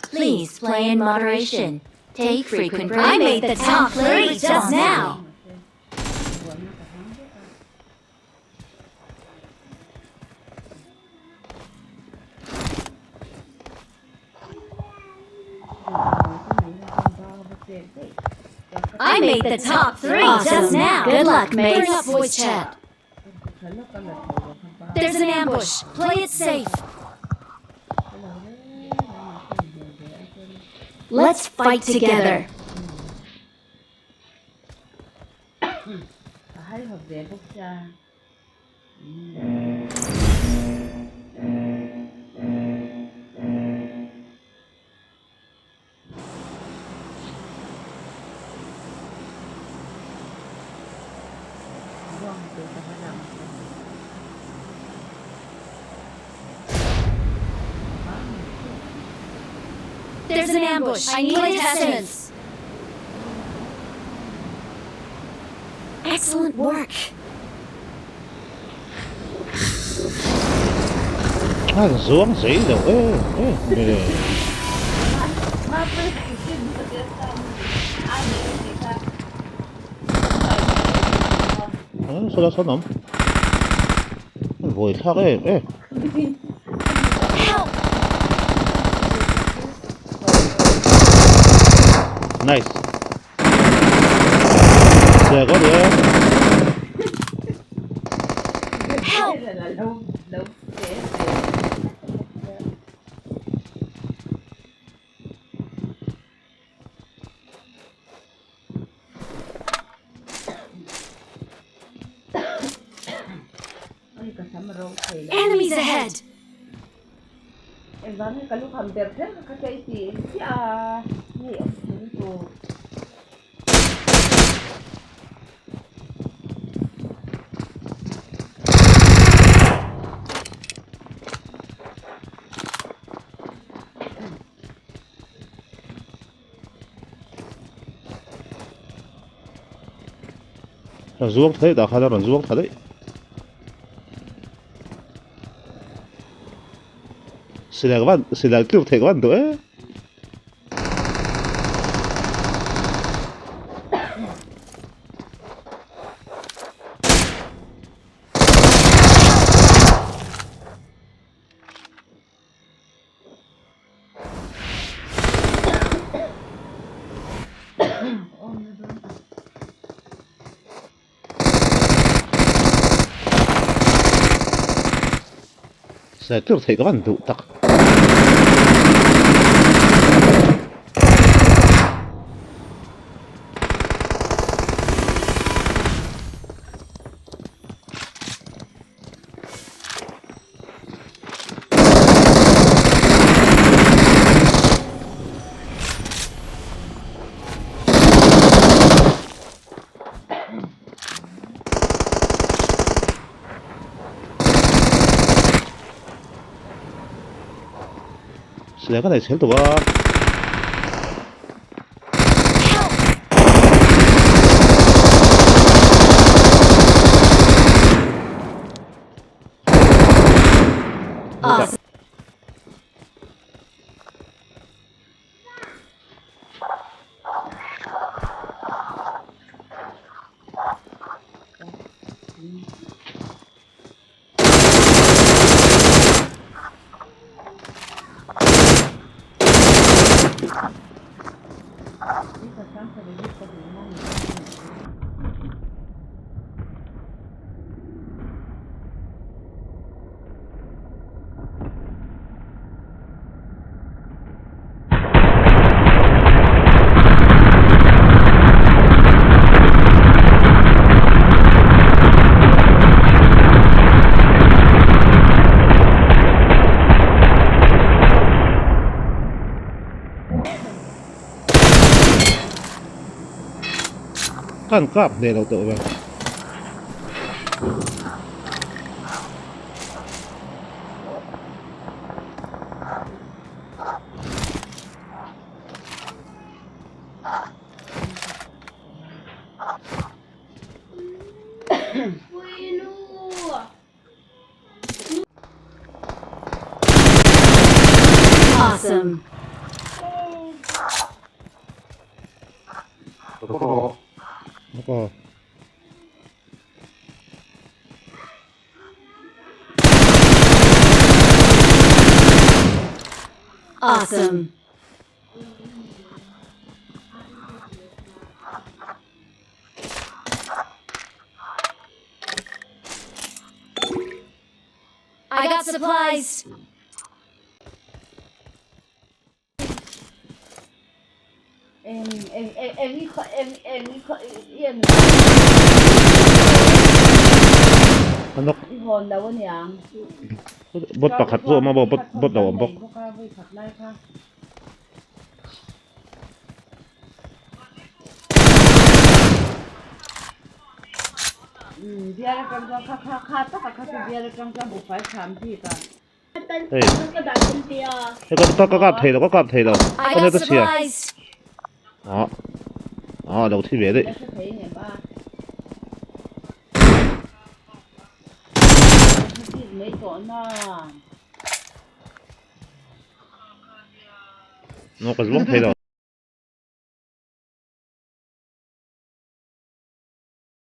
Please play in moderation. Take frequent breaks. I made the top three just now. I made the top three just now. Good luck, mates. Bring up voice chat. There's an ambush. Play it safe. Let's fight together. There's an ambush. I need attachments. Excellent work. Ah, zuang sei lo eh eh eh. Ah, saw saw nam. Voi thlak eh eh. Help! Nice. Xe có được. Help! Enemies ahead! Rawn zuang thei dah khan a rawn zuang thla daih. Silai ka van silai tluk theih ka van duh e. Silai tluk theih ka van duh tak. Silai ka nei chhel tawh a. Help! Awesome. Kan kap hneh lo tawh ve. Awesome. Awesome. I got supplies. Bot pakhat chu a awm a bot bot lo awm bawk. Hei hei ka ka kap thei lo ka kap thei lo I ka got net a chhia supplies. ah ah lo thi ve daih. Naw ka zuang thei lo.